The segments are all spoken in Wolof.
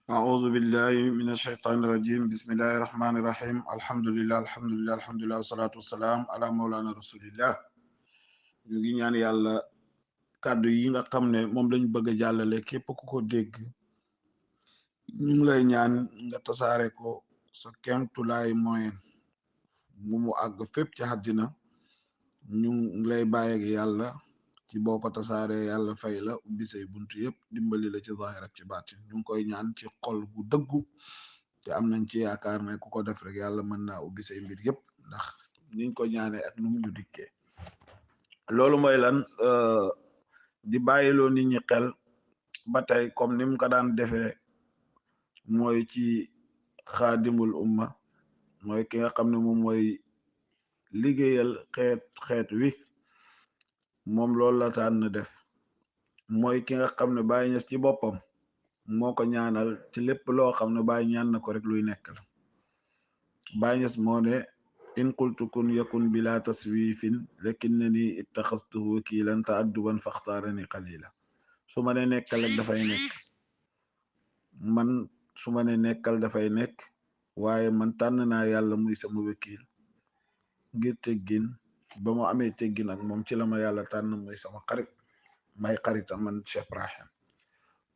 أعوذ بالله من الشيطان الرجيم بسم الله الرحمن الرحيم الحمد لله والصلاة والسلام على مولانا رسول الله ñu ngi ñaan yàlla kàddu yi nga xam ne moom lañ bëgg a jàllale képp ku ko dégg ñu ngi lay ñaan nga tasaare ko sa kemtulaay moyen mu àgg fépp ci àddina ñu ngi lay bàyyi ak yàlla ci boo ko tasaaree yàlla fay la ubbi say buntu yëpp dimbali la ci zahir ak ci baatin ñu ngi koy ñaan ci xol bu dëggu te am nañ ci yaakaar ne ku ko def rek yàlla mën naa ubbi say mbir yëpp ndax niñ ko ñaanee ak nu mu ñu dikkee loolu mooy lan di bàyyiloo nit ñi xel ba tey comme ni mu ko daan defee mooy ci xaadimul umma mooy ki nga xam ne moom mooy liggéeyal xeet wi moom loolu la tànn def mooy ki nga xam ne Baay Ñas ci boppam moo ko ñaanal ci lépp loo xam ne Baay ñaan na ko rek luy nekk la Baay Ñas moo ne in qultu kun yakun bila taswifin lakinnani ittaxastuhu wakilan taadduban faxtaarani qalila su ma ne nekkal rek dafay nekk man su ma ne nekkal dafay nekk waaye man tànn naa yàlla muy sama wakil ngir teggin ba mu amee teggin ak moom ci la ma yàlla tànn muy sama xarit may xaritam man Cheikh Ibrahim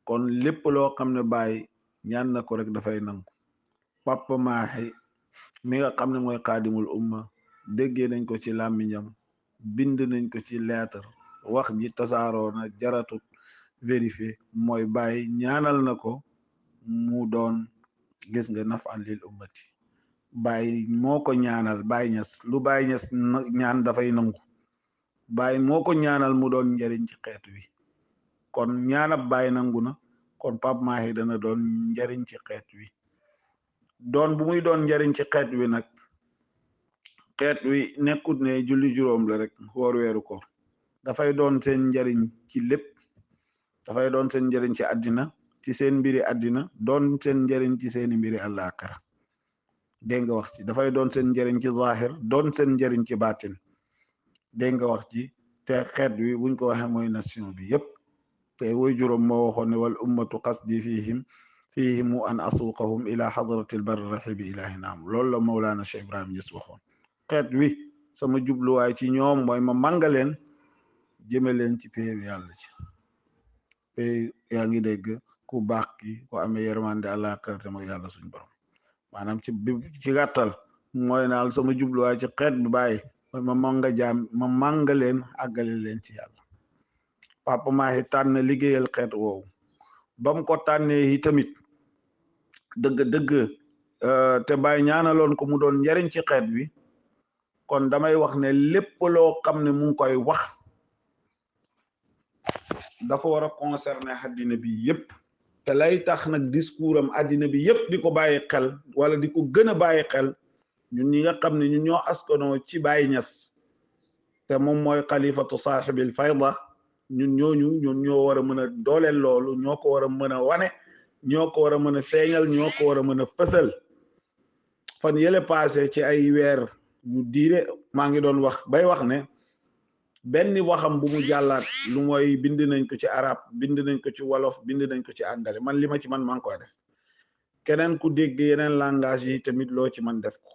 kon lépp loo xam ne Baay ñaan na ko rek dafay nangu Papa Mahi mi nga xam ne mooy xaadimul umma déggee nañ ko ci làmmiñam bind nañ ko ci lettre wax ji tasaaroo na jaratut vérifié mooy Baay ñaanal na ko mu doon gis nga nafan lil ummati Baay moo ko ñaanal Baay Ñas lu Baay Ñas ñaan dafay nangu Baay moo ko ñaanal mu doon njariñ ci xeet wi kon ñaanab Baay nangu na kon Pape Mahi dana doon njariñ ci xeet wi doon bu muy doon njariñ ci xeet wi nag xeet wi nekkut ne julli juróom la rek woor weeru ko dafay doon seen njariñ ci lépp dafay doon seen njariñ ci àddina ci seen mbiri àddina doon seen njariñ ci seeni mbiri àllaaxira dégg nga wax ci dafay doon seen njariñ ci zahir doon seen njariñ ci baatin dégg nga wax ci te xeet wi buñ ko waxee mooy nation bi yépp te woy juróom moo waxoon ne wal ummatu qasdi fihimu an asuqahum ila hadratil barri rahibi ilahi naam loolu la Mawlana Cheikh Ibrahim Niass waxoon xeet wi sama jubluwaay ci ñoom mooy ma màngaleen jëme leen ci péew yàlla ci péew yaa ngi dégg ku baax ki ku amee yermande àllaaxira te mooy yàlla suñ borom maanaam ci gàttal mooy naal sama jubluwaay ci xeet bi bàyyi mooy ma mànga leen àggale leen ci yàlla Papa Mahi tànn liggéeyal xeet woowu bam ko tànnee yi tamit dëgg te Baay ñaanaloon ko mu doon njariñ ci xeet wi kon damay wax ne lépp loo xam ne mu ngi koy wax dafa war a concerner àddina bi yépp te lay tax nag discours am àddina bi yépp di ko bàyyi xel wala di ko gën a bàyyi xel ñun ñi nga xam ne ñun ñoo askanoo ci Baay Ñas te moom mooy xalifatu saaxibil fayda ñun ñoo war a mën a dooleel loolu ñoo ko war a mën a wane ñoo ko war a mën a feeñal ñoo ko war a mën a fësal fan yële passé ci ay weer yu diire maa ngi doon wax bay wax ne benn waxam bu mu jàllaat lu mooy bind nañ ko ci arab bind nañ ko ci wolof bind nañ ko ci anglais man li ma ci man maa ngi koy def keneen ku dégg yeneen langage yi tamit loo ci man def ko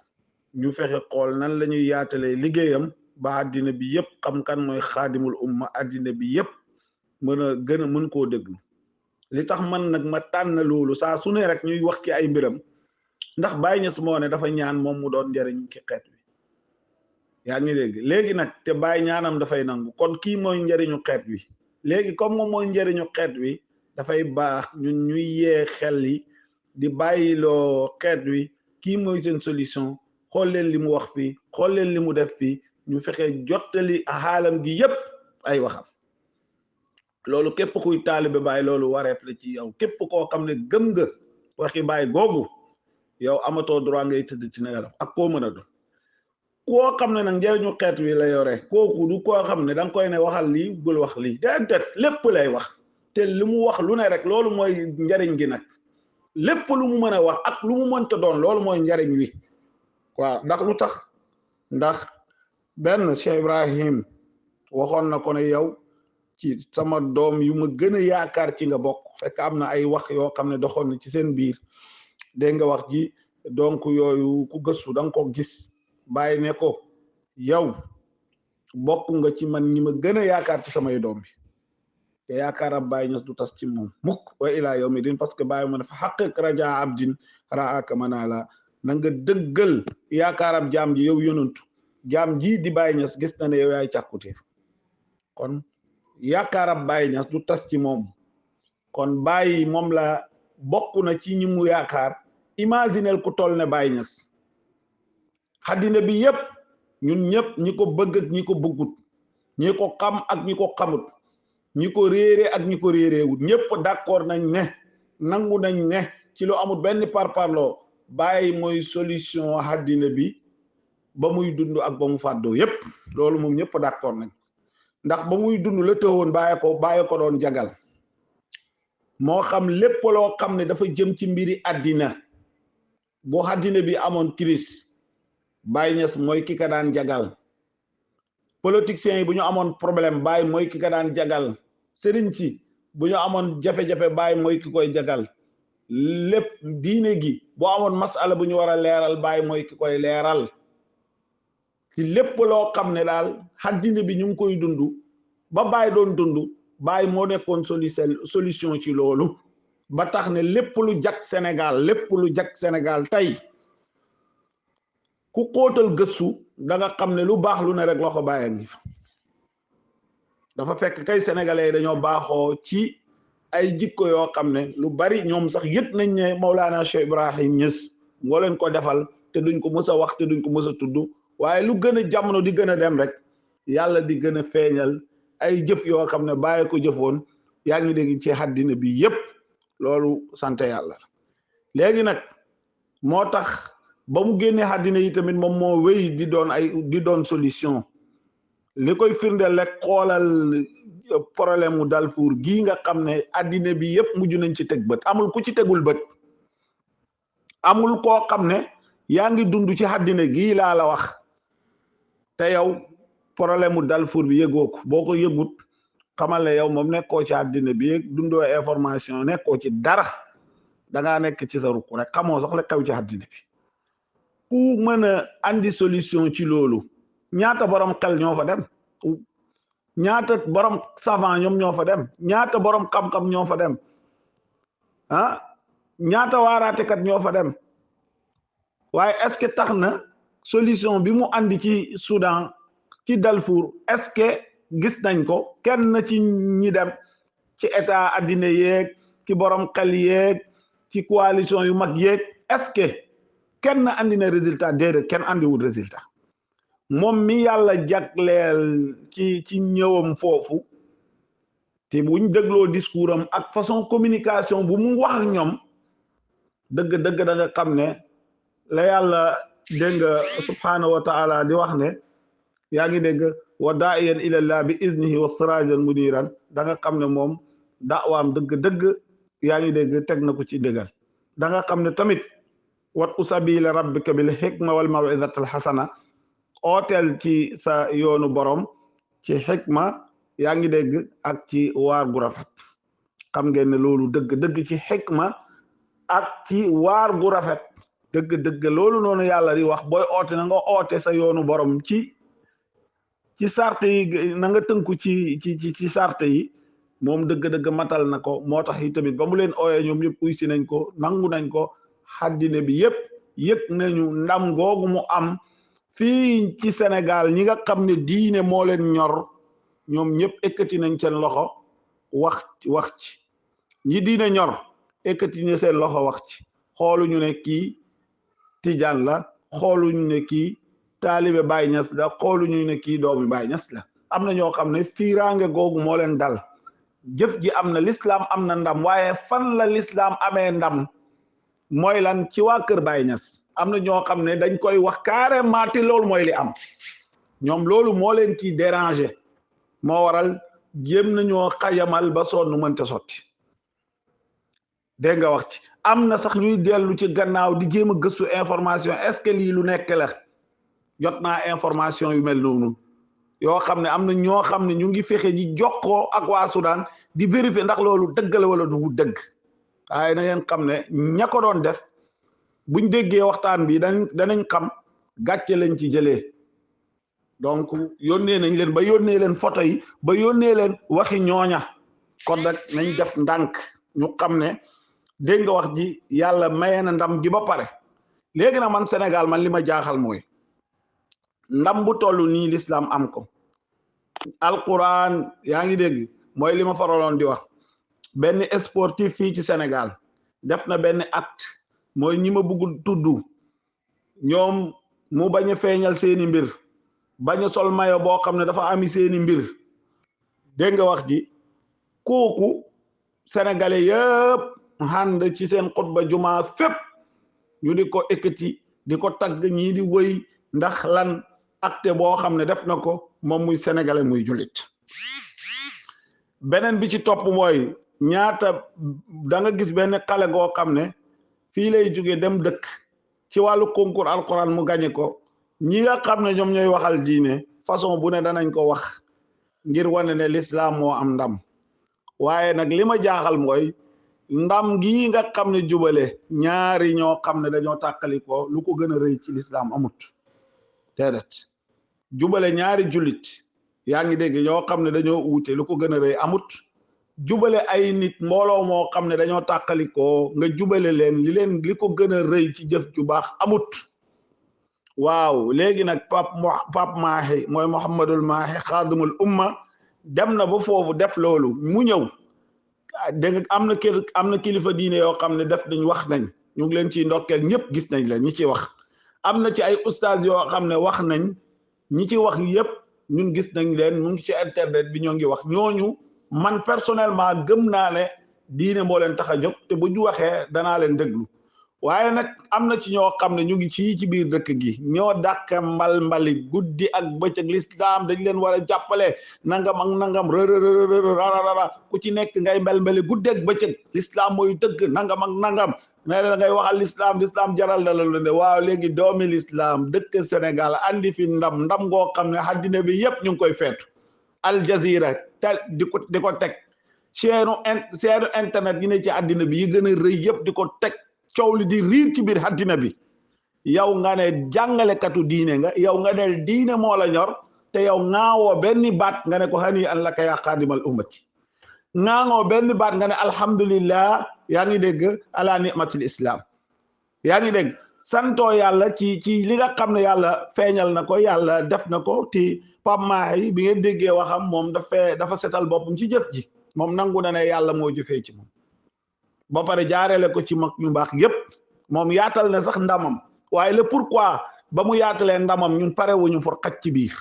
ñu fexe xool nan la ñuy yaatalee liggéeyam ba àddina bi yëpp xam kan mooy xaadimul umma àddina bi yëpp mën koo déglu li tax man nag ma tànn loolu saa su ne rek ñuy wax ci ay mbiram ndax Baay Ñas moo ne dafa ñaan moom mu doon njariñ ci xeet wi yaa ngi dégg léegi nag te Baay ñaanam dafay nangu kon kii mooy njariñu xeet wi léegi comme moom mooy njariñu xeet wi dafay baax ñun ñuy yee xel yi di bàyyiloo xeet wi kii mooy seen solution xool leen li mu wax fii xool leen li mu def fii ñu fexe jottali xaalam gi yépp ay waxam loolu képp kuy taalibe Baay loolu wareef la ci yow képp koo xam ne gëm nga waxi Baay googu yow amatoo droit ngay tëdd ci nelaw ak koo mën a doon koo xam ne nag njëriñu xeet wi la yore kooku du koo xam ne da nga koy ne waxal lii bul wax lii déedéet lépp lay wax te li mu wax lu ne rek loolu mooy njariñ gi nag lépp lu mu mën a wax ak lu mu mënta doon loolu mooy njariñ wi waaw ndax lu tax ndax benn Cheikh Ibrahim waxoon na ko ne yow ci sama doom yu ma gën a yaakaar ci nga bokk fekk am na ay wax yoo xam ne doxoon na ci seen biir dégg nga wax ji donc yooyu ku gëstu da nga ko gis bàyyi ne ko yow bokk nga ci man ñi ma gën a yaakaar ci samay doom bi te yaakaaram Baay Ñas du tas ci moom mukk wa ilaa yawmi din parce que Baay mu ne fa xaqiq raja abdin raaka manala na nga dëggal yaakaaram jaam ji yow yonantu jaam ji di Baay Ñas gis na ne yow yaay càkkutéef kon yaakaaram Baay Ñas du tas ci moom kon Baay moom la bokk na ci ñi mu yaakaar imaginel ku toll ne Baay Ñas xaddina bi yépp ñun ñëpp ñi ko bëgg ak ñi ko bëggut ñi ko xam ak ñi ko xamut ñi ko réere ak ñi ko réeréewut ñëpp d'accord nañ ne nangu nañ ne ci lu amul benn parparloo Baay mooy solution xaddina bi ba muy dund ak ba mu fàddoo yépp loolu moom ñëpp d'accord nañ ndax ba muy dund la tëwoon bàyyi ko doon jagal moo xam lépp loo xam ne dafa jëm ci mbiri àddina bu àddina bi amoon crise Baay Ñas mooy ki ka daan jagal politiciens yi bu ñu amoon problème Baay mooy ki ka daan jagal sëriñ si bu ñu amoon jafe-jafe Baay mooy ki koy jagal lépp diine gi boo amoon masala bu ñu war a leeral Baay mooy ki koy leeral ci lépp loo xam ne daal àddina bi ñu ngi koy dund ba Baay doon dund Baay moo nekkoon solution ci loolu ba tax ne lépp lu jag Sénégal tey ku xóotal gëstu da nga xam ne lu baax lu ne rek loxo Baay a ngi fa dafa fekk kay sénégalais yi dañoo baaxoo ci ay jikko yoo xam ne lu bari ñoom sax yëg nañ ne Mawlana Cheikh Ibrahim Niass moo leen ko defal te duñ ko mës a wax te duñ ko mës a tudd waaye lu gën a jamono di gën a dem rek yàlla di gën a feeñal ay jëf yoo xam ne Baay ko jëfoon yaa ngi dégg ci àddina bi yépp loolu sant yàlla léegi nag moo tax ba mu génnee àddina yi tamit moom moo wéy di doon solution li koy firndeel rek xoolal problème mu Darfour gii nga xam ne àddina bi yépp mujj nañ ci teg bët amul ku ci tegul bët amul koo xam ne yaa ngi dund ci àddina gii laa la wax te yow problème mu Darfour bi yëgoo ko boo ko yëgut xamal ne yow moom nekkoo ci àddina bi yëg dundoo information nekkoo ci dara dangaa nekk ci sa rukk rek xamoo sax la xew ci àddina bi ku mën a andi solution ci loolu ñaata borom xel ñoo fa dem ñaata borom savant ñoom ñoo fa dem ñaata borom xam-xam ñoo fa dem ñaata waaraatekat ñoo fa dem waaye est-ce que tax na solution bi mu andi ci Soudan ci Darfour est-ce que gis nañ ko kenn ci ñi dem ci état addina yeeg ci borom xel yeeg ci coalition yu mag yeeg est-ce que kenn andi na résultat déedéet kenn andiwul résultat moom mi yàlla jagleel ci ñëwam foofu te buñ dégloo discours am ak façon communication bu mu wax ak ñoom dëgg da nga xam ne la yàlla dégg nga subhanahu wa taala di wax ne yaa ngi dégg wa daa'iyan ilallah bi iznihi wa sirajan muniran da nga xam ne moom daawaam dëgg yaa ngi dégg teg na ko ci dëggal da nga xam ne tamit wat usabila rabbika bil hikma wal maw'izatil hasana ooteel ci sa yoonu borom ci xikma yaa ngi dégg ak ci waar gu rafet xam ngeen ne loolu dëgg ci xikma ak ci waar gu rafet dëgg loolu noonu yàlla di wax booy oote na nga oote sa yoonu borom ci sart yi na nga tënku ci sart yi moom dëgg matal na ko moo tax yi tamit ba mu leen ooyee ñoom ñëpp uy si nañ ko nangu nañ ko àddina bi yépp yëg nañu ndam googu mu am fii ci Sénégal ñi nga xam ne diine moo leen ñor ñoom ñëpp ekkati nañ seen loxo wax ci ñi diine ñor ekkati nañ seen loxo wax ci xooluñu ne kii tijaan la xooluñu ne kii taalibe Baay Ñas la xooluñu ne kii doomi Baay Ñas la am na ñoo xam ne fiiraange googu moo leen dal jëf ji am na l'islam am na ndam waaye fan la l'islam amee ndam mooy lan ci waa kër Baay Ñas am na ñoo xam ne dañ koy wax carrément te loolu mooy li am ñoom loolu moo leen ci déranger moo waral jéem nañoo xajamal ba sonn mënta sotti dégg nga wax ci am na sax ñuy dellu ci gannaaw di jéem a gëstu information est-ce que lii lu nekk la jot naa information yu mel noonu yoo xam ne am na ñoo xam ne ñu ngi fexe ji jokkoo ak waa Soudan di vérifier ndax loolu dëgg la wala du dëgg waaye na ngeen xam ne ña ko doon def buñ déggee waxtaan bi danañ xam gàcce lañ ci jëlee donc yónnee nañ leen ba yónnee leen photo yi ba yónnee leen waxi ñooña kon nag nañ def ndànk ñu xam ne dégg nga wax ji yàlla maye na ndam gi ba pare léegi nag man Sénégal man li ma jaaxal mooy ndam bu toll nii l'islam am ko alquran yaa ngi dégg mooy li ma faraloon di wax benn sportif fii ci Sénégal def na benn acte mooy ñi ma bëggul tudd ñoom mu bañ a feeñal seeni mbir bañ a sol mayo boo xam ne dafa ami seeni mbir dégg nga wax ji kooku sénégalais yëpp ànd ci seen xutba juma fépp ñu di ko ekkati di ko tagg ñii di wëy ndax lan acte boo xam ne def na ko moom muy sénégalais muy jullit beneen bi ci topp mooy ñaata da nga gis benn xale goo xam ne fii lay jóge dem dëkk ci wàllu concours alquran mu gañe ko ñi nga xam ne ñoom ñooy waxal diine façon bu ne danañ ko wax ngir wane ne l'islam moo am ndam waaye nag li ma jaaxal mooy ndam gii nga xam ne jubale ñaari ñoo xam ne dañoo tàkkalikoo lu ko gën a rëy ci l'islam amut teedet jubale ñaari jullit yaa ngi dégg ñoo xam ne dañoo uute lu ko gën a rëy amut jubale ay nit mbooloo moo xam ne dañoo tàkkalikoo nga jubale leen li ko gën a rëy ci jëf ju baax amut waaw léegi nag pap Mahi mooy Muhammadul Mahi xaadimul umma dem na ba foofu def loolu mu ñëw dégg nga am na kilifa diine yoo xam ne def nañ wax nañ ñu ngi leen ciy ndokkeel ñëpp gis nañ leen ñi ci wax am na ci ay ustaas yoo xam ne wax nañ ñi ci wax yëpp ñun gis nañ leen ñu ngi ci internet bi ñoo ngi wax ñooñu man personnellement gëm naa ne diine moo leen tax a jóg te bu ñu waxee danaa leen déglu waaye nag am na ci ñoo xam ne ñu ngi ci biir dëkk gi ñoo dàq mbali guddi ak bëccëg l'islam dañ leen war a jàppale nangam ak nangam rararara ku ci nekk ngay mbali guddi ak bëccëg l'islam mooy dëgg nangam ak nangam ne la ngay waxal l'islam jaral na la lu ne waaw léegi doomi l'islam dëkk Sénégal andi fi ndam ngoo xam ne àddina bi yëpp ñu ngi koy feetu Al Jazeera te di ko teg chaîne internet yi ne ci àddina bi yi gën a rëy yëpp di ko teg coow li di riir ci biir àddina bi yow nga ne jàngalekatu diine nga yow nga ne diine moo la ñor te yow ŋaawoo benn baat nga ne ko hani an laka yaa xaadimal ummati ŋaangoo benn baat nga ne alhamdulillah yaa ngi dégg ala ni'matil islam yaa ngi dégg santoo yàlla ci li nga xam ne yàlla feeñal na ko yàlla def na ko ti Pape Mahi bi ngeen déggee waxam moom dafa setal boppam ci jëf ji moom nangu na ne yàlla moo jëfee ci moom ba pare jaarele ko ci mag ñu baax yépp moom yaatal na sax ndamam waaye le pourquoi ba mu yaatalee ndamam ñun pare wuñu pour xaj ci biir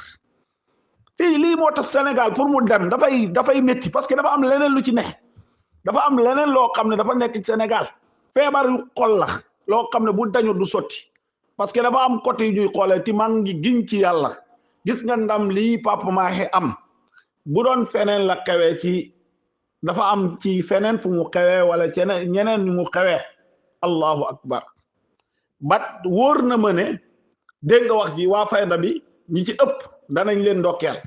fii lii moo tax Sénégal pour mu dem dafay métti parce que dafa am leneen lu ci ne dafa am leneen loo xam ne dafa nekk ci Sénégal feebar yu xol la loo xam ne bu dañu du sotti parce que dafa am côté yu ñuy xoolee ti maa ngi giñ ci yàlla gis nga ndam lii Pape Mahi am bu doon feneen la xewee ci dafa am ci feneen fu mu xewee wala ñeneen ñu mu xewee allahu akbar bat wóor na ma ne dégg nga wax ji waa fayda bi ñi ci ëpp danañ leen ndokkeel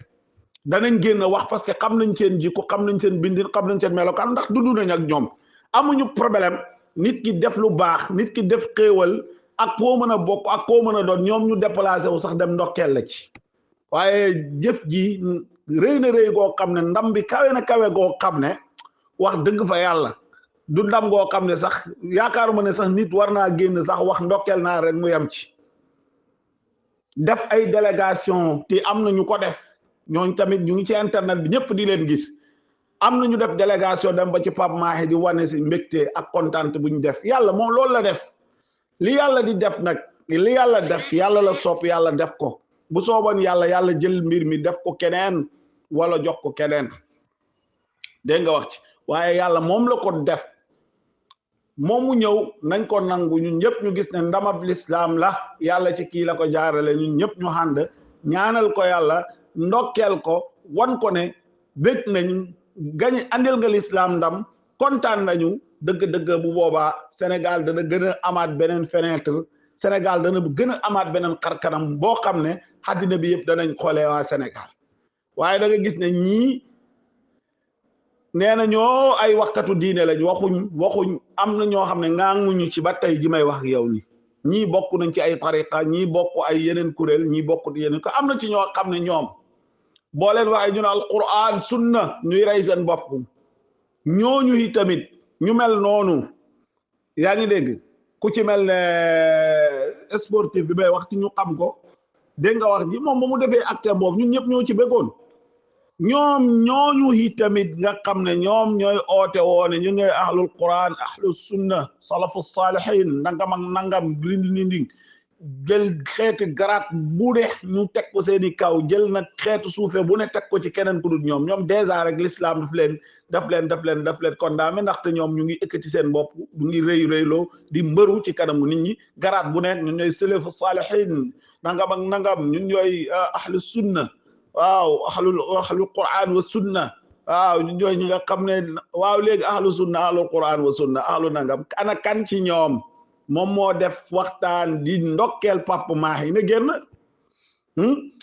danañ génn wax parce que xam nañ seen jikko xam nañ seen bindin xam nañ seen melokaan ndax dund nañ ak ñoom amuñu problème nit ki def lu baax nit ki def xéewal ak foo mën a bokk ak koo mën a doon ñoom ñu déplacé wu sax dem ndokkeel la ci waaye jëf ji rëy na rëy goo xam ne ndam bi kawe goo xam ne wax dëgg fa yàlla du ndam goo xam ne sax yaakaaruma ne sax nit war naa génn sax wax ndokkeel naa rek mu yem ci def ay délégation te am na ñu ko def ñooñ tamit ñu ngi ci internet bi ñëpp di leen gis am na ñu def délégation dem ba ci Pape Mahi di wane si mbégte ak kontaan bu ñu def yàlla moom loolu la def li yàlla di def nag li yàlla def yàlla la sopp yàlla def ko bu sooboon yàlla jël mbir mi def ko keneen wala jox ko keneen dégg nga wax ci waaye yàlla moom la ko def moom mu ñëw nañ ko nangu ñun ñëpp ñu gis ne ndamab lislaam la yàlla ci kii la ko jaarale ñun ñëpp ñu ànd ñaanal ko yàlla ndokkeel ko wan ko ne bég nañ gañ andil nga lislaam ndam kontaan nañu dëgg-dëgg bu boobaa Sénégal dana gën a amaat beneen fenêtre Sénégal dana gën a amaat beneen xarkanam boo xam ne àddina bi yëpp danañ xoolee waa Sénégal waaye da nga gis ne ñii nee na ñoo ay waxkatu diine lañ waxuñ am na ñoo xam ne ngaanguñu ci ba tey ji may wax ak yow ni ñii bokk nañ ci ay tariqa ñii bokk ay yeneen kuréel ñii bokk yeneen ko am na ci ñoo xam ne ñoom boo leen waxee ñu ne alquran sunna ñuy rey seen bopp ñooñu yi tamit ñu mel noonu yaa ngi dégg ku ci mel ne sportif bi may wax ci ñu xam ko dégg nga wax ji moom ba mu defee acte boobu ñun ñëpp ñoo ci bëggoon ñoom ñooñu yi tamit nga xam ne ñoom ñooy oote woone ñu ñooy ahlul quran ahlus sunna salafu salihin nangam ak nangam grindinding jël xeeti garaat bu de ñu teg ko seeni kaw jël nag xeetu suufe bu ne teg ko ci keneen ku dul ñoom dèjà rek l'islam daf leen condamné ndaxte ñoom ñu ngi ëkkati seen bopp ñu ngi rëyloo di mbëru ci kanamu nit ñi garaat bu ne ñun ñooy salafu salihin nangam ak nangam ñun ñooy ahlus sunna waaw ahlul quran wa sunna waaw ñun ñooy ñi nga xam ne waaw léegi ahlu sunna ahlul quran wa sunna ahlu nangam ana kan ci ñoom moom moo def waxtaan di ndokkeel Pape Mahi na génn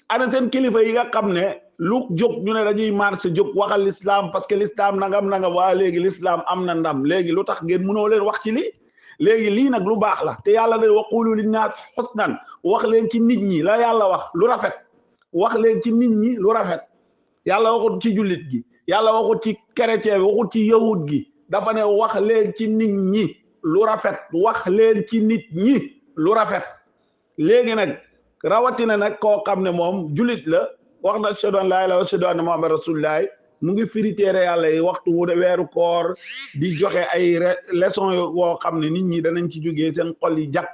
ana seen kilifa yi nga xam ne lu jóg ñu ne dañuy marché jóg waxal l'islam parce que l'islam nangam waa léegi l'islam am na ndam léegi lu tax ngeen mënoo leen wax ci lii léegi lii nag lu baax la te yàlla de waqulu linnaas husnan wax leen ci nit ñi la yàlla wax lu rafet wax leen ci nit ñi lu rafet yàlla waxut ci jullit gi yàlla waxut ci chrétien bi waxut ci yahud gi dafa ne wax leen ci nit ñi lu rafet wax leen ci nit ñi lu rafet léegi nag rawatina nag koo xam ne moom jullit la wax na ashhadu an laa ilaaha illallaah wa ashhadu anna muhammadan rasuulullaah mu ngi firi téere yàlla yi waxtu wu weeru koor di joxe ay leçon woo xam ne nit ñi danañ ci jógee seen xol yi jag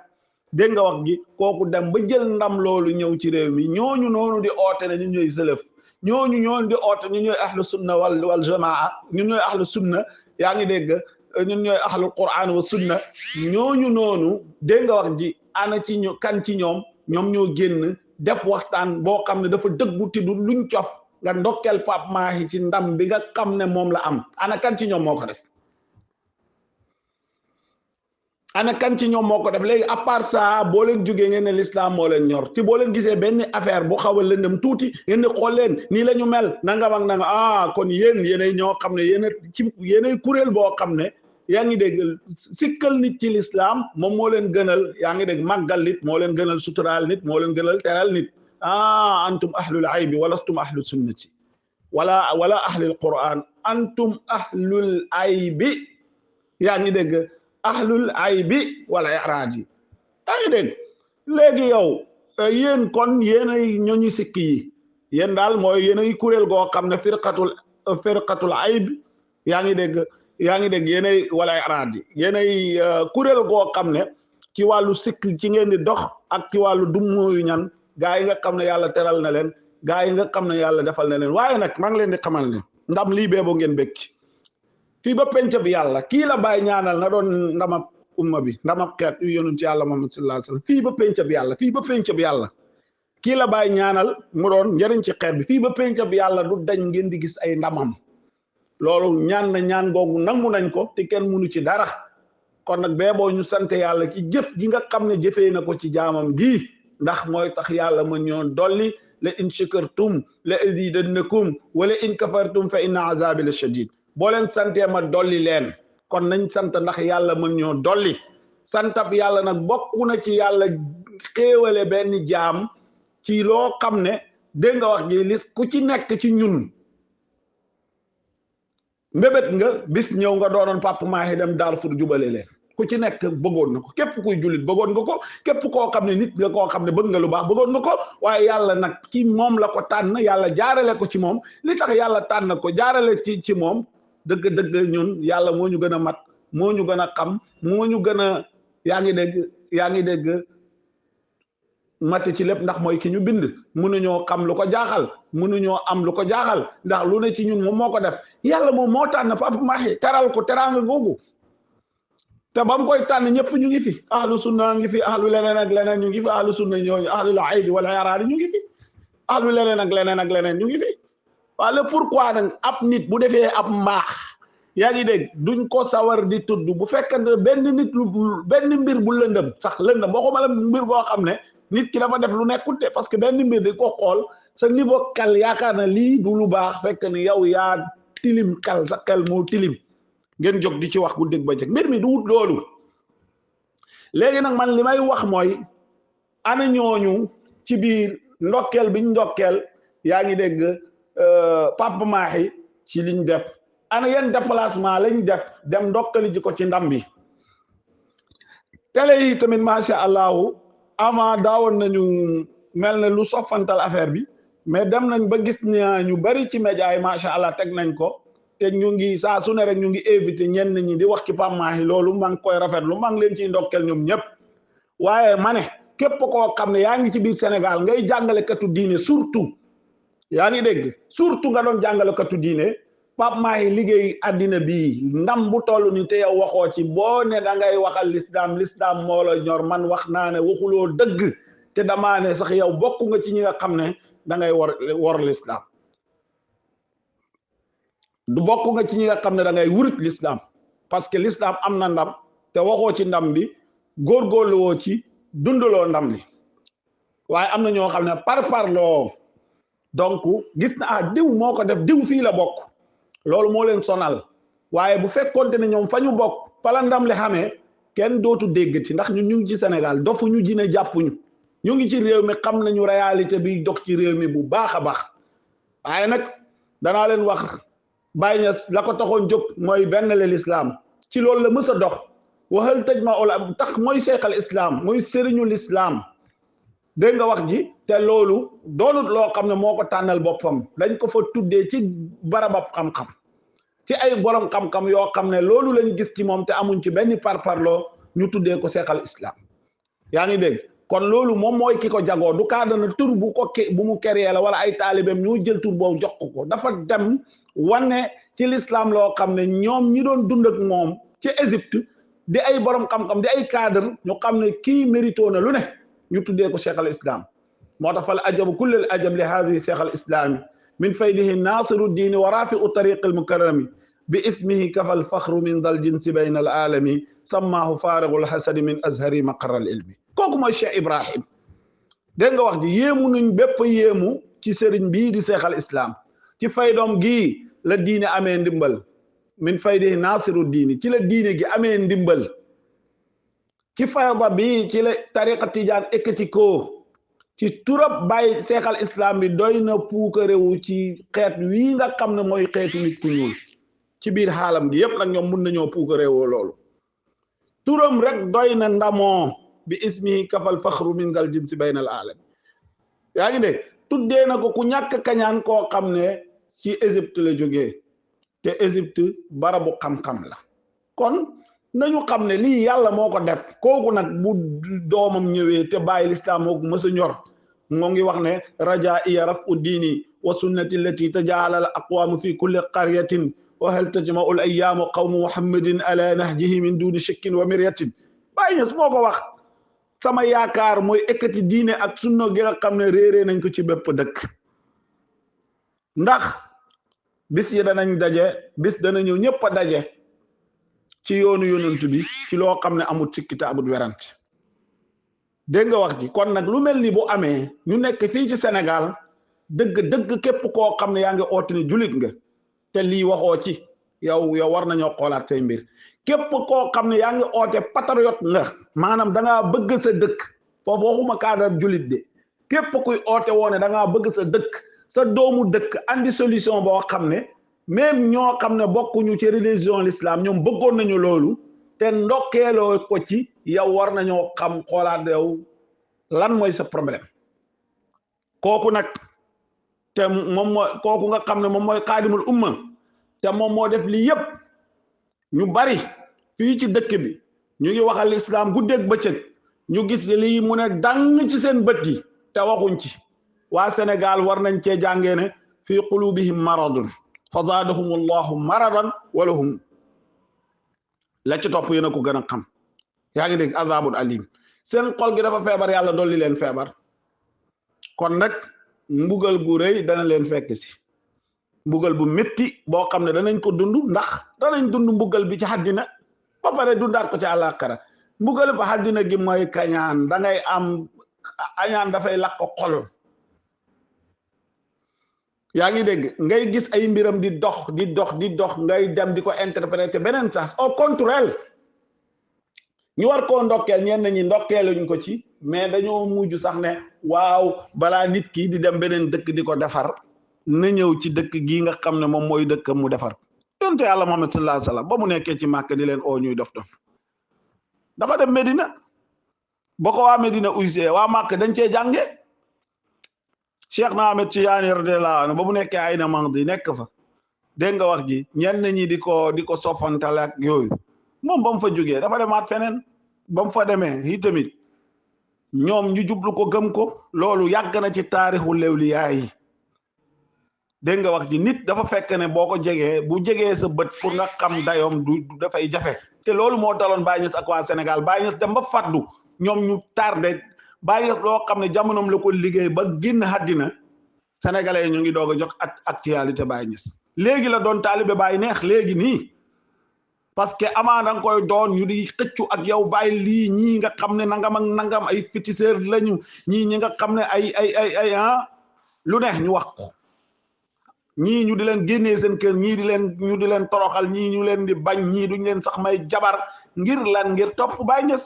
dégg nga wax gi kooku dem ba jël ndam loolu ñëw ci réew mi ñooñu noonu di oote ne ñu ñooy sëlëf ñooñu di oote ñu ñooy ahlu sunna wal jamaa ñun ñooy ahlu sunna yaa ngi dégg ñun ñooy ahlul quran wa sunna ñooñu noonu dégg nga wax ji ana ci ñu kan ci ñoom ñoo génn def waxtaan boo xam ne dafa dëggu ti du luñ cof nga ndokkeel Pape Mahi ci ndam bi nga xam ne moom la am ana kan ci ñoom moo ko def ana kan ci ñoom moo ko def léegi à part ça boo leen jógee ngeen ne l'islam moo leen ñor ci boo leen gisee benn affaire bu xaw a lëndëm tuuti ngeen ne xool leen nii la ñu mel nangam ak nangam kon yéenay ñoo xam ne yéenay kuréel boo xam ne yaa ngi dégg sikkal nit ci l'islam moom moo leen gënal yaa ngi dégg màggal nit moo leen gënal suturaal nit moo leen gënal teral nit antum ahlul aybi walastum ahlu sunnati wala ahlul quran antum ahlul aybi yaa ngi dégg ahlul aybi wala iraad yi yaa ngi dégg léegi yow yéen kon yéenay ñooñu sikki yi yéen daal mooy yéenay kuréel goo xam ne firqatul ayb yaa ngi dégg yéenay wala iraad yi yéenay kuréel goo xam ne ci wàllu sikk ci ngeen di dox ak ci wàllu dummóoyu ñan gaa yi nga xam ne yàlla teral na leen gaa yi nga xam ne yàlla defal na leen waaye nag maa ngi leen di xamal ne ndam lii beebo ngeen bëgg ci fii ba penc bi yàlla kii la bàyyi ñaanal na doon ndamab umma bi ndamab xeet yu yonent ci yàlla Muhammad sallallahu alayhi wasallam fii ba penc bi yàlla kii la bàyyi ñaanal mu doon njëriñ ci xeet bi fii ba penc bi yàlla du dañ ngeen di gis ay ndamam loolu ñaan googu nangu nañ ko te kenn mënu ci dara kon nag beeboo ñu sant yàlla ci jëf ji nga xam ne jëfee na ko ci jaamam gii ndax mooy tax yàlla mën ñoo dolli la in shakartum la azidannakum wala in kafartum fa inna azabi la shadid boo leen santee ma dolli leen kon nañ sant ndax yàlla mën ñoo dolli santab yàlla nag bokku na ci yàlla xéewale benn jaam ci loo xam ne dégg nga wax ji li ku ci nekk ci ñun mbébét nga bis ñëw nga doonoon Pape Mahi dem Darfour jubale leen ku ci nekk bëggoon na ko képp kuy jullit bëggoon nga ko képp koo xam ne nit nga koo xam ne bëgg nga lu baax bëggoon nga ko waaye yàlla nag ci moom la ko tànn yàlla jaarale ko ci moom li tax yàlla tànn ko jaarale ci moom dëgg ñun yàlla moo ñu gën a mat moo ñu gën a xam moo ñu gën a yaa ngi dégg mat ci lépp ndax mooy ki ñu bind mënuñoo xam lu ko jaaxal mënuñoo am lu ko jaaxal ndax lu ne ci ñun moom moo ko def yàlla moom moo tànn Pape Mahi teral ko teraanga googu te ba mu koy tànn ñëpp ñu ngi fi ahlu sunna ngi fi ahlu leneen ak leneen ñu ngi fi ahlu sunna ñooñu ahlul aybi wala yaraari ñu ngi fi ahlu leneen ak leneen ñu ngi fi waaw le pourquoi nag ab nit bu defee ab mbaax yaa ngi dégg duñ ko sawar di tudd bu fekkante benn mbir bu lëndëm sax lëndëm waxuma la mbir boo xam ne nit ki dafa def lu nekkul de parce que benn mbir di ko xool sa niveau kal yaakaar na lii du lu baax fekk ne yow yaa tilim xel sa xel moo tilim ngeen jóg di ci wax guddeeg bëccëg mbir mi du wut loolu léegi nag man li may wax mooy ana ñooñu ci biir ndokkeel biñ ndokkeel yaa ngi dégg Papa Mahi ci liñ def ana yan déplacement lañ def dem ndokkali ji ko ci ndam bi télé yi tamit macha allahu avant daawoon nañu mel ne lu soffantal affaire bi mais dem nañ ba gis ñu bari ci média yi macha allah teg nañ ko te ñu ngi saa su ne rek ñu ngi invité ñenn ñi di wax ci Pape Mahi loolu maa ngi koy rafetlu maa ngi leen ciy ndokkeel ñoom ñëpp waaye ma ne képp koo xam ne yaa ngi ci biir Sénégal ngay jàngalekatu diine surtout yaa ngi dégg surtout nga doon jàngalekatu diine Pape Mahi liggéey àddina bii ndam bu toll ni te yow waxoo ci boo ne da ngay waxal l'islam moo la ñor man wax naa ne waxuloo dëgg te damaa ne sax yow bokk nga ci ñi nga xam ne da ngay wor l'islam du bokk nga ci ñi nga xam ne da ngay wurit l'islam parce que l'islam am na ndam te waxoo ci ndam bi góorgóorlu woo ci dundaloo ndam li waaye am na ñoo xam ne parloo donc gis na diw moo ko def diw fii la bokk loolu moo leen sonal waaye bu fekkoonte ne ñoom fa ñu bokk fa la ndam li xamee kenn dootu dégg ci ndax ñun ñu ngi ci Sénégal dofuñu jine jàppuñu ñu ngi ci réew mi xam nañu réalité bi dox ci réew mi bu baax a baax waaye nag danaa leen wax Baye Niass la ko taxoon jóg mooy benn le l'islam ci loolu la mës a dox waxal tëj ma ola tax mooy seexal islam mooy sëriñu l'islam dégg nga wax ji te loolu doonut loo xam ne moo ko tànnal boppam dañ ko fa tuddee ci barabab xam-xam ci ay borom xam-xam yoo xam ne loolu lañ gis ci moom te amuñ ci benn parloo ñu tuddee ko seexal islam yaa ngi dégg kon loolu moom mooy ki ko jagoo du kaadana tur bu ko bu mu créé la wala ay taalibeem ñu jël tur boobu jox ko dafa dem wane ci l'islam loo xam ne ñoom ñi doon dund ak moom ci Égypte di ay borom xam-xam di ay cadre ñu xam ne kii mérito na lu ne ñu tuddee ko cheikh al islam moo tax fal ajabu kullal ajab li haadihi cheikh al islami min faydihi nasiru diini wa rafiu tariq al mukarrami bi ismihi kafal fakhru min dal jinsi bayna al alami sammaahu faarigul hasadi min azhari maqarra al ilmi kooku mooy Cheikh Ibrahim dégg nga wax ji yéemu nañ bépp yéemu ci sëriñ bii di cheikh al islam ci faydoom gii la diine amee ndimbal min faydihi nasiru diini ci la diine gi amee ndimbal ci fayda bi ci la tariqa tijaan ekkati ko ci turab bàyyi seexal islam bi doy na puukarewu ci xeet wii nga xam ne mooy xeetu nit ku ñuul ci biir xaalam gi yépp nag ñoom mun nañoo puukarewoo loolu turam rek doy na ndamoo bi ismihi kafal faxru min dal jinsi bayna al alam yaa ngi dégg tuddee na ko ku ñàkk kañaan koo xam ne ci Égypte la jógee te Égypte barabu xam-xam la kon nañu xam ne lii yàlla moo ko def kooku nag bu doomam ñëwee te bàyyi lislaam moo ko mës a ñor moo ngi wax ne raja iya raf u diini wa sunnati allati tajaalal aqwaamu fi kulli qaryatin wa hal tajma'u al ayyaamu qawmu muhammadin ala nahjihi min duni shakkin wa miryatin Baay Ñas moo ko wax sama yaakaar mooy ekkati diine ak sunna gi nga xam ne réeree nañ ko ci bépp dëkk ndax bis yi danañ daje bis dana ñëw ñëpp a daje ci yoonu yonent bi ci loo xam ne amut sikki te amut werante dégg nga wax ji kon nag lu mel ni bu amee ñu nekk fii ci Sénégal dëgg képp koo xam ne yaa ngi oote ne julit nga te lii waxoo ci yow war nañoo xoolaat say mbir képp koo xam ne yaa ngi oote patriote nga maanaam da ngaa bëgg sa dëkk foofu waxuma kaadar julit de képp kuy oote woone da ngaa bëgg sa dëkk sa doomu dëkk andi solution boo xam ne même ñoo xam ne bokkuñu ci religion l'islam ñoom bëggoon nañu loolu te ndokkeeloo ko ci yow war nañoo xam xoolaat yow lan mooy sa problème kooku nag te moom mooy kooku nga xam ne moom mooy xaadimul umma te moom moo def lii yépp ñu bari fii ci dëkk bi ñu ngi waxal l'islam guddeeg bëccëg ñu gis lii mu ne dang ci seen bët yi te waxuñ ci waa Sénégal war nañ cee jàngee ne fii qulubihim maradun fa zaadahum allahu maradan walahum la ci topp yéen a ko gën a xam yaa ngi dégg azabun alim seen xol gi dafa feebar yàlla dolli leen feebar kon nag mbugal gu rëy dana leen fekk si mbugal bu métti boo xam ne danañ ko dund ndax danañ dund mbugal bi ci àddina ba pare dundaat ko ci àllaaxira mbugal ba àddina gi mooy kañaan da ngay am añaan dafay lakk xol yaa ngi dégg ngay gis ay mbiram di dox di dox di dox ngay dem di ko interpréter beneen sens au contraire ñu war koo ndokkeel ñenn ñi ndokkeeluñ ko ci mais dañoo mujj sax ne waaw balaa nit ki di dem beneen dëkk di ko defar na ñëw ci dëkk gii nga xam ne moom mooy dëkk mu defar yonte yàlla Muhammad sallallahu alayhi wasallam ba mu nekkee ci Màkka di leen oo ñuy dof dafa dem Medina ba ko waa Medina uysee waa Màkka dañ cee jànge Cheikh na Ahmed Tidiane radiyallahu anhu ba mu nekkee ay na Mahdi nekk fa dégg nga wax ji ñenn ñi di ko sofantale ak yooyu moom ba mu fa jógee dafa demaat feneen ba mu fa demee yi tamit ñoom ñu jublu ko gëm ko loolu yàgg na ci taarixu lewliyaa yi dégg nga wax ji nit dafa fekk ne boo ko jegee bu jegee sa bët pour nga xam dayoom du dafay jafe te loolu moo daloon Baye Niass ak waa Sénégal Baye Niass dem ba faddu ñoom ñu tardé Baye Niass loo xam ne jamonoom la ko liggéey ba génn àddina sénégalais yi ñu ngi doog a jox actualité Baye Niass léegi la doon taalibe Baye neex léegi nii parce que amaa da nga koy doon ñu di xëccu ak yow bàyyi lii ñii nga xam ne nangam ak nangam ay féticheur lañu ñii ñi nga xam ne ay lu neex ñu wax ko ñii ñu di leen génnee seen kër ñii ñu di leen toroxal ñii ñu leen di bañ ñii duñ leen sax may jabar ngir lan ngir topp Baye Niass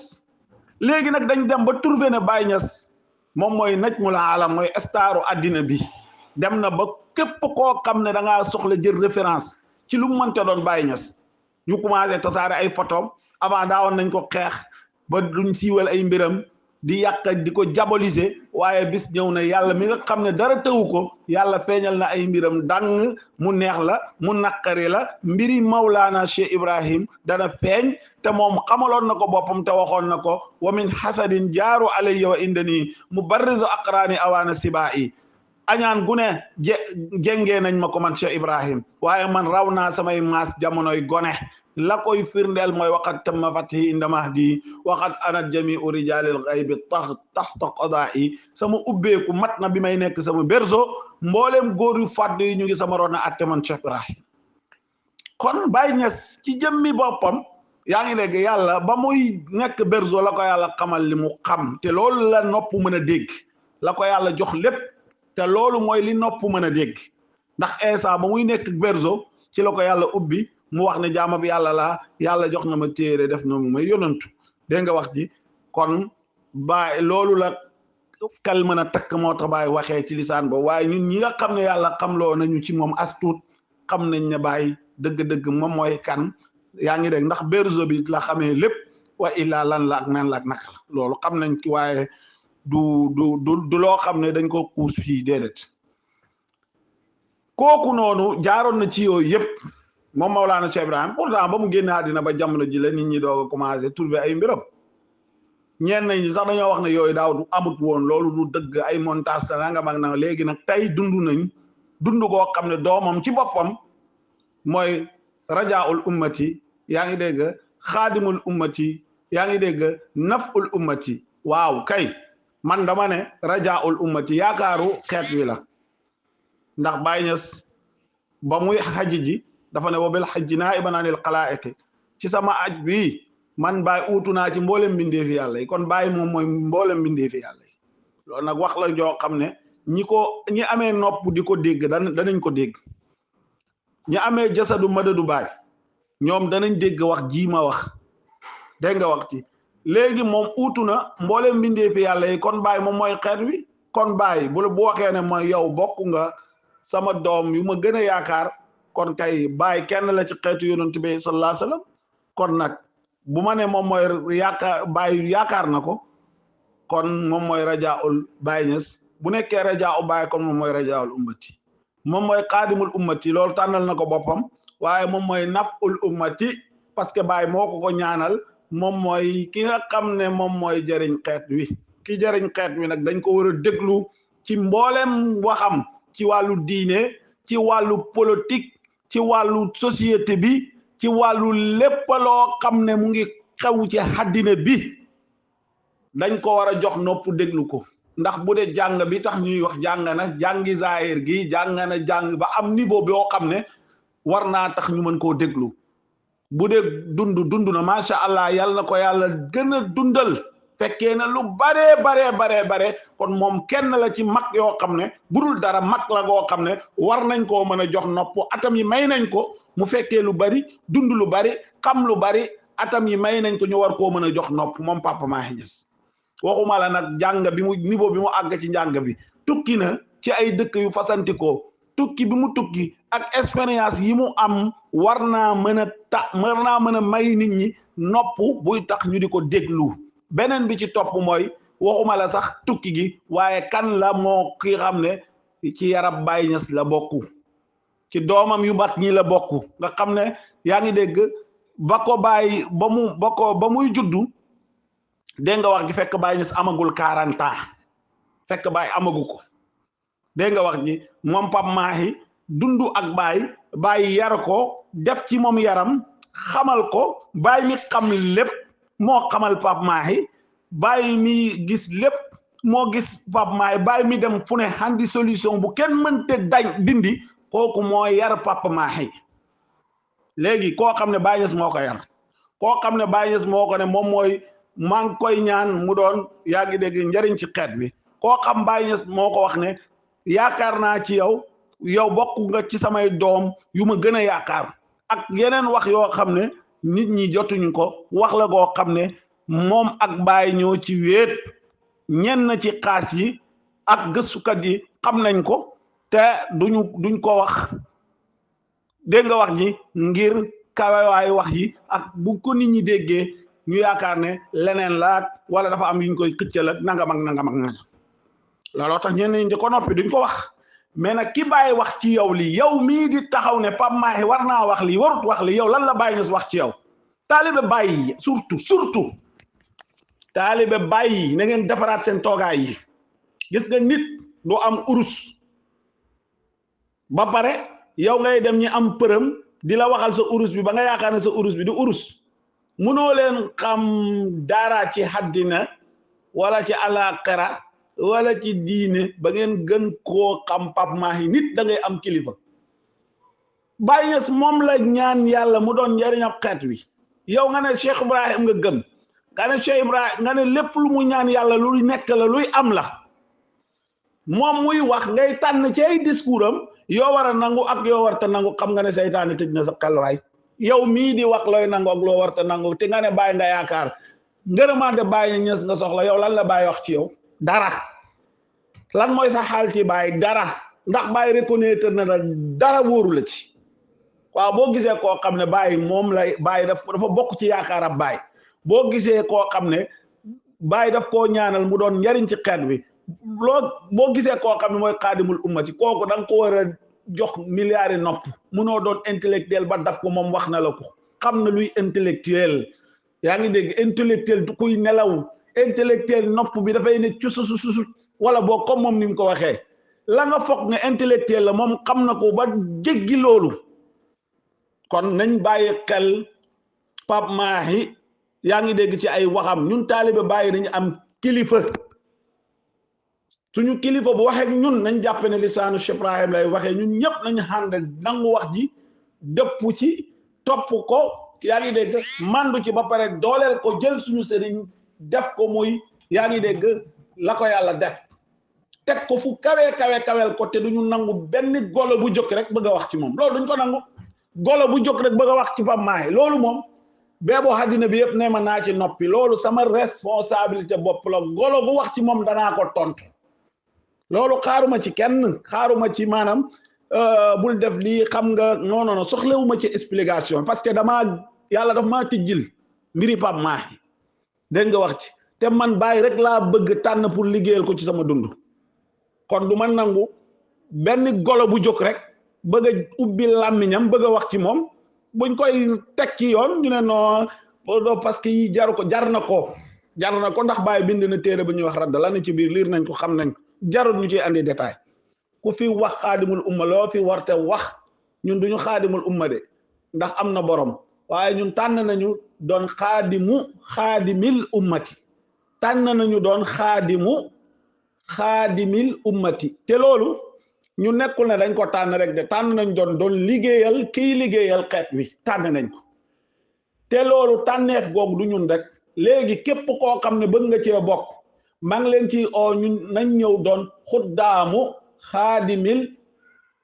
léegi nag dañ dem ba trouver ne Baye Niass moom mooy najmul alam mooy staru addina bi dem na ba képp koo xam ne da ngaa soxla jël référence ci lu mu mënta doon Baye Niass ñu commencé tasaare ay photom avant daawoon nañ ko xeex ba duñ siiwal ay mbiram di yàq di ko diaboliser waaye bis ñëw na yàlla mi nga xam ne dara tëwu ko yàlla feeñal na ay mbiram dang mu neex la mu naqari la mbiri Mawlaana Cheikh Ibrahim dana feeñ te moom xamaloon na ko boppam te waxoon na ko wa min hasadin jaaru alayya wa indani mubarrizu aqraani awaana sibaa yi añaan gu ne jengee nañ ma ko man Cheikh Ibrahim waaye man raw naa samay maas jamonoy gone la koy firndeel mooy waqat tamma fathi inda mahdi waqat anat jamiu rijalil ghaybi taxta qada'i sama ubbeeku mat na bi may nekk sama berzo mbooleem góor yu fàdd yi ñu ngi sama roon a atte man Cheikh Ibrahim kon Baye Niass ci jëmmi boppam yaa ngi dégg yàlla ba muy nekk berzo la ko yàlla xamal li mu xam te loolu la nopp mën a dégg la ko yàlla jox lépp te loolu mooy li nopp mën a dégg ndax Isa ba muy nekk berzo ci la ko yàlla ubbi mu wax ne jaama bi yàlla laa yàlla jox na ma téere def na mu may yonantu dégg nga wax ji kon Baye loolu la kal mën a takk moo tax Baye waxee ci lisaan ba waaye ñun ñi nga xam ne yàlla xamloo nañu ci moom as tuut xam nañ ne Baye dëgg-dëgg moom mooy kan yaa ngi dégg ndax berzo bi la xamee lépp wa illaa lan la ak nan la ak naka la loolu xam nañ ci waaye du loo xam ne dañ ko kuus fii déedéet kooku noonu jaaroon na ci yooyu yëpp moom Mawlaana Cheikh Ibrahim pourtant ba mu génne àddina ba jamono ji la nit ñi doog a commencé trouver ay mbiram ñenn ñi sax dañoo wax ne yooyu daaw du amut woon loolu du dëgg ay montage ta nanga mag na léegi nag tey dund koo xam ne doomam ci boppam mooy rajaul ummati yaa ngi dégg xaadimul ummati yaa ngi dégg naful ummati waaw kay man dama ne rajaul ummati yaakaaru xeet wi la ndax Baye Niass ba muy xaji ji dafa ne wa bil hajji naiban anil xalaa'iqi ci sama aj bi man Baye uutu naa ci mboolem mbindeefi yàlla yi kon Baye moom mooy mboolem mbindeefi yàlla yi loolu nag wax la joo xam ne ñi amee nopp di ko dégg danañ ko dégg ñi amee jasadu madadu Baye ñoom danañ dégg wax ji ma wax dégg nga wax ci léegi moom uutu na mboolem mbindeefi yàlla yi kon Baye moom mooy xeet wi kon Baye bu waxee ne mooy yow bokk nga sama doom yu ma gën a yaakaar kon kay Baye kenn la ci xeetu yonent bi sallallahu alayhi wasallam kon nag bu ma ne moom mooy yaakaar Baye yaakaar na ko kon moom mooy rajaul Baye Niass bu nekkee rajaul Baye kon moom mooy rajaul ummati moom mooy xaadimul ummati loolu tànnal na ko boppam waaye moom mooy naful ummati parce que Baye moo ko ñaanal moom mooy ki nga xam ne moom mooy jëriñ xeet wi ki jëriñ xeet wi nag dañ ko war a déglu ci mboolem waxam ci wàllu diine ci wàllu politique ci wàllu société bi ci wàllu lépp loo xam ne mu ngi xew ci àddina bi dañ ko war a jox nopp déglu ko ndax bu dee jàng bi tax ñuy wax jàng na jàngi zaahir gi jàng na jàng ba am niveau boo xam ne war naa tax ñu mën koo déglu bu dee dund na macha allah yàlla na ko yàlla gën a dundal fekkee na lu bare kon moom kenn la ci mag yoo xam ne budul dara mag la goo xam ne war nañ koo mën a jox nopp atam yi may nañ ko mu fekkee lu bari dund lu bari xam lu bari atam yi may nañ ko ñu war koo mën a jox nopp moom Papa Mahi Niass waxuma la nag jàng bi mu niveau bi mu àgg ci njàng bi tukki na ci ay dëkk yu fasantikoo tukki bi mu tukki ak expérience yi mu am war naa mën a may nit ñi nopp buy tax ñu di ko déglu beneen bi ci topp mooy waxuma la sax tukki gi waaye kan la moo ki xam ne ci yarab Baye Niass la bokku ci doomam yu mag ñi la bokku nga xam ne yaa ngi dégg ba ko bàyyi ba muy juddu dégg nga wax gi fekk Baye Niass amagul 40 ans fekk Baye amagu ko dégg nga wax ji moom Pape Mahi dundu ak Baye yar ko def ci moom yaram xamal ko Baye mi xam lépp moo xamal Pape Mahi Baye mi gis lépp moo gis Pape Mahi Baye mi dem fu ne handi solution bu kenn mënte dindi kooku moo yar Pape Mahi léegi koo xam ne Baye Niass moo ko yar koo xam ne Baye Niass moo ko ne moom mooy maa ngi koy ñaan mu doon yaa ngi dégg njëriñ ci xeet bi koo xam Baye Niass moo ko wax ne yaakaar naa ci yow bokk nga ci samay doom yu ma gën a yaakaar ak yeneen wax yoo xam ne nit ñi jotuñu ko wax la goo xam ne moom ak Baye ñoo ci wéet ñenn ci xaas yi ak gëstukat yi xam nañ ko te duñ ko wax dégg nga wax ji ngir kawewaay wax yi ak bu ko nit ñi déggee ñu yaakaar ne leneen la wala dafa am yuñ koy këccal ak nangam ak nangam looloo tax ñenn ñi di ko noppi duñ ko wax mais nag ki Baye wax ci yow lii yow mii di taxaw ne Pape Mahi war naa wax lii warut wax lii yow lan la Baye Niass wax ci yow taalibe Baye yi surtout taalibe Baye yi na ngeen defaraat seen toogaay yi gis nga nit du am urus ba pare yow ngay dem ñi am përëm di la waxal sa urus bi ba nga yaakaar ne sa urus bi du urus munoo leen xam dara ci àddina wala ci àllaaxira wala ci diine ba ngeen gën koo xam Pape Mahi nit da ngay am kilifa Baye Niass moom la ñaan yàlla mu doon njariñam xeet wi yow nga ne Cheikh Ibrahim nga gëm nga ne Cheikh Ibrahim nga ne lépp lu mu ñaan yàlla luy nekk la luy am la moom muy wax ngay tànn ci ay discours am yoo war a nangu ak yoo warta nangu xam nga ne seytaane tëj na sa xelwaay yow mii di wax looy nangu ak loo warta nangu te nga ne Baye nga yaakaar ngërëmaande Baye Niass nga soxla yow lan la Baye wax ci yow dara lan mooy sa xaal ci Baye dara ndax Baye reconnaître na dara wóoru la ci waaw boo gisee koo xam ne Baye moom lay Baye dafa bokk ci yaakaarab Baye boo gisee koo xam ne Baye daf koo ñaanal mu doon njariñ ci xeet bi boo gisee koo xam ne mooy xaadimul ummati kooku da nga ko war a jox milliards yi nopp munoo doon intellectuel ba daf ko moom wax na la ko xam na luy intellectuel yaa ngi dégg intellectuel du kuy nelaw intellectuel nopp bi dafay ne cususususut wala boo comme moom ni mu ko waxee la nga foog ne intellectuel la moom xam na ko ba jéggi loolu kon nañ bàyyi xel Pape Mahi yaa ngi dégg ci ay waxam ñun taalibe Baye dañu am kilifa suñu kilifa bu waxee ñun nañ jàpp ne lisaanu Cheikh Ibrahim lay waxee ñun ñëpp nañu ànd nangu wax ji dëpp ci topp ko yaa ngi dégg mandu ci ba pare dooleel ko jël suñu sëriñ def ko muy yaa ngi dégg la ko yàlla def teg ko fu kaweel ko te duñu nangu benn golo bu jóg rek bëgg a wax ci moom loolu duñ ko nangu golo bu jóg rek bëgg a wax ci Pape Mahi loolu moom beeboo àddina bi yëpp ne ma naa ci noppi loolu sama responsabilité bopp la golo bu wax ci moom danaa ko tontu loolu xaaruma ci kenn xaaruma ci maanaam bul def lii xam nga non soxlewuma ci explication parce que yàlla daf maa tijjil mbiri Pape Mahi dégg nga wax ci te man Baye rek laa bëgg tànn pour liggéeyal ko ci sama dund kon du ma nangu benn golo bu jóg rek bëgg a ubbi làmmiñam bëgg a wax ci moom buñ koy teg ci yoon ñu ne non parce que yi jar na ko ndax Baye bind na téere bu ñuy wax radda la ne ci biir liir nañ ko xam nañ ko jarul ñu ciy andi détail ku fi wax xaadimul umma loo fi warte wax ñun duñu xaadimul umma de ndax am na borom waaye ñun tànn nañu doon xaadimil ummati tànn nañu doon xaadimil ummati te loolu ñu nekkul ne dañ ko tànn rek de tànn nañ doon liggéeyal kiy liggéeyal xeet wi tànn nañ ko te loolu tànneef googu du ñun rek léegi képp koo xam ne bëgg nga cee bokk maa ngi leen ci oo ñun nañ ñëw doon xuddaamu xaadimil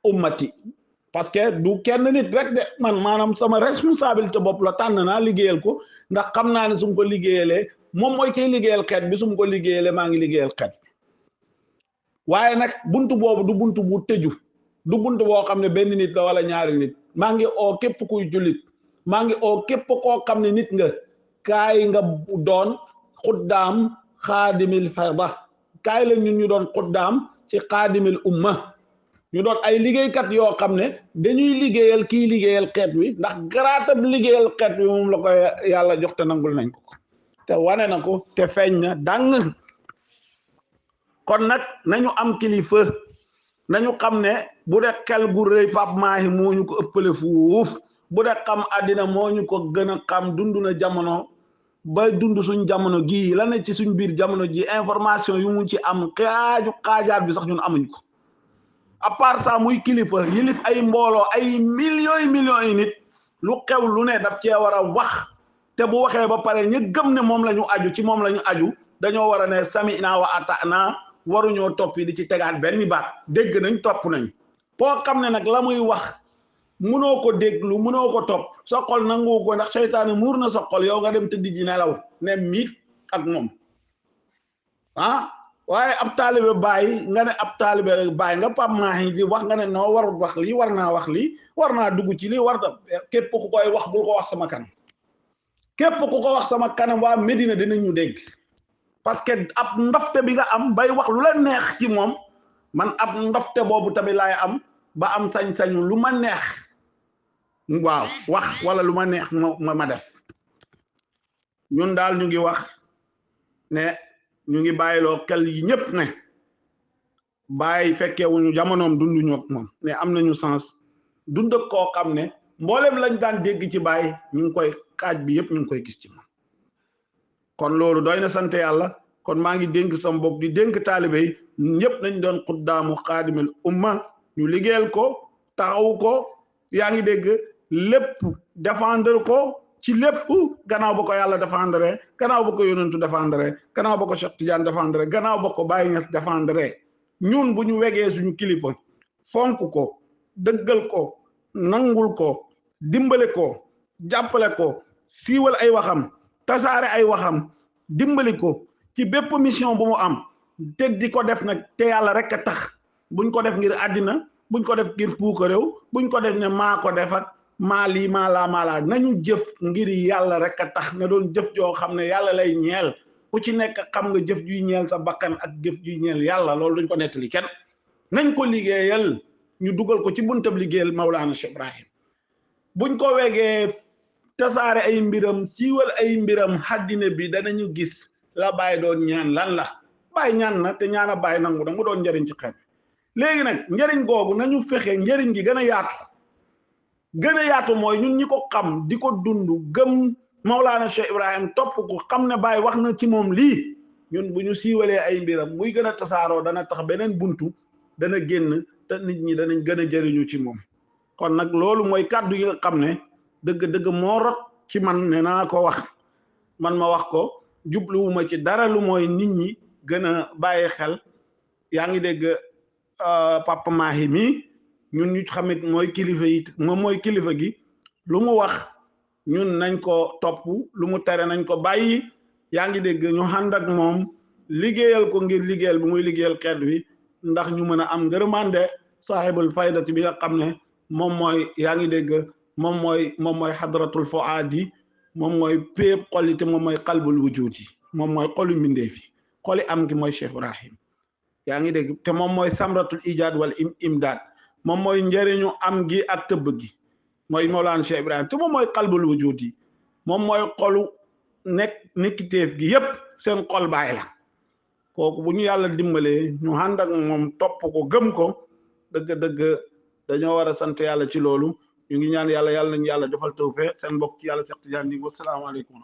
ummati parce que du kenn nit rek de man maanaam sama responsabilité bopp la tànn naa liggéeyal ko ndax xam naa ne su ma ko liggéeyalee moom mooy kiy liggéeyal xeet bi su ma ko liggéeyalee maa ngi liggéeyal xeet waaye nag buntu boobu du buntu bu tëju du buntu boo xam ne benn nit la wala ñaari nit maa ngi oo képp kuy jullit maa ngi oo képp koo xam ne nit nga kaay nga doon xuddaam xaadimil farda kaay la ñun ñu doon xuddaam ci xaadimil umma ñu doon ay liggéeykat yoo xam ne dañuy liggéeyal kii liggéeyal xeet wi ndax garaatab liggéeyal xeet wi moom la ko yàlla jox te nangul nañ ko te wane na ko te feeñ na dàng kon nag nañu am kilifa nañu xam ne bu dee xel gu rëy Pape Mahi moo ñu ko ëppale fuuf bu dee xam àddina moo ñu ko gën a xam dund na jamono ba dund suñ jamono gii la ne ci suñ biir jamono ji information yu mu ci am xaajaat bi sax ñun amuñ ko à part ça muy kilifa yilif ay mbooloo ay millions yi nit lu xew lu ne daf cee war a wax te bu waxee ba pare ñu gëm ne moom la ñu aju ci moom la ñu aju dañoo war a ne sami'na wa ata'na waruñoo topp fii di ci tegaat benn baat dégg nañ topp nañ boo xam ne nag la muy wax munoo ko déglu munoo ko topp sa xol nangu ko ndax seytaane muur na sa xol yow nga dem tëdd ji nelaw ne miit ak moom ah waaye ab taalibe bàyyi nga ne ab taalibe bàyyi nga Pape Mahi di wax nga ne noo warul wax lii war naa wax lii war naa dugg ci lii war na képp ku koy wax bul ko wax sama kanam képp ku ko wax sama kanam waa Medina dinañ ñu dégg parce que ab ndofte bi nga am bay wax lu la neex ci moom man ab ndofte boobu tamit laay am ba am sañ-sañu lu ma neex waaw wax wala lu ma neex ma def ñun daal ñu ngi wax ne ñu ngi bàyyiloo xel yi ñëpp ne bàyyi fekkeewuñu jamonoom dunduñu ak moom ne am nañu sens dund ak koo xam ne mboolem lañ daan dégg ci bàyyi ñu ngi koy xaaj bi yëpp ñu ngi koy gis ci moom kon loolu doy na sant yàlla kon maa ngi dénk sama bopp di dénk taalibe yi ñëpp nañ doon xuddaamu xaadimil umma ñu liggéeyal ko taxaw ko yaa ngi dégg lépp défendre ko ci lépp gannaaw ba ko yàlla défendre gannaaw ba ko yonentu défendre gannaaw ba ko Cheikh Tidiane défendre gannaaw ba ko Baye Niass défendre ñun bu ñu wegee suñu kilifa fonk ko dëggal ko nangul ko dimbale ko jàppale ko siiwal ay waxam tasaare ay waxam dimbali ko ci bépp mission bu mu am te di ko def nag te yàlla rek a tax buñ ko def ngir àddina buñ ko def ngir puuka réew buñ ko def ne maa ko def ak maa lii maa laa nañu jëf ngir yàlla rek a tax na doon jëf joo xam ne yàlla lay ñeel ku ci nekk xam nga jëf juy ñeel sa bakkan ak jëf juy ñeel yàlla loolu duñ ko nettali kenn nañ ko liggéeyal ñu dugal ko ci buntab liggéeyal Mawlana Cheikh Ibrahim buñ ko wegee tasaare ay mbiram siiwal ay mbiram àddina bi danañu gis la Baye doon ñaan lan la Baye ñaan na te ñaan a Baye nangu da mu doon njëriñ ci xeet léegi nag njëriñ googu nañu fexe njëriñ gi gën a yaatu mooy ñun ñi ko xam di ko dund gëm Mawlana Cheikh Ibrahim topp ko xam ne Baye wax na ci moom lii ñun bu ñu siiwalee ay mbiram muy gën a tasaaroo dana tax beneen buntu dana génn te nit ñi danañ gën a jëriñu ci moom kon nag loolu mooy kàddu yi nga xam ne dëgg-dëgg moo rot ci man ne naa ko wax man ma wax ko jubluwuma ci dara lu mooy nit ñi gën a bàyyi xel yaa ngi dégg Papa Mahi mi ñun ñu xamit mooy kilifa yi moom mooy kilifa gi lu mu wax ñun nañ ko topp lu mu tere nañ ko bàyyi yaa ngi dégg ñu ànd ak moom liggéeyal ko ngir liggéeyal bu muy liggéeyal xeet wi ndax ñu mën a am ngërmande sahibul faydati bi nga xam ne moom mooy yaa ngi dégg moom mooy hadratul fuaadi moom mooy péep xol yi te moom mooy qalbul wujuudi moom mooy xolu mbindeef yi xoli am gi mooy Cheikh Ibrahim yaa ngi dégg te moom mooy samratul ijaad wal imdaad moom mooy njëriñu am gi ak tëbb gi mooy Mawlana Cheikh Ibrahim te moom mooy qalbul wujuudi moom mooy xolu nekkiteef gi yépp seen xol baay la kooku bu ñu yàlla dimbalee ñu ànd ak moom topp ko gëm ko dëgg-dëgg dañoo war a sant yàlla ci loolu ñu ngi ñaan yàlla nañu yàlla defal tawfeex seen mbokk ci yàlla Cheikh Tidiane Ndingue wasalaamaaleykum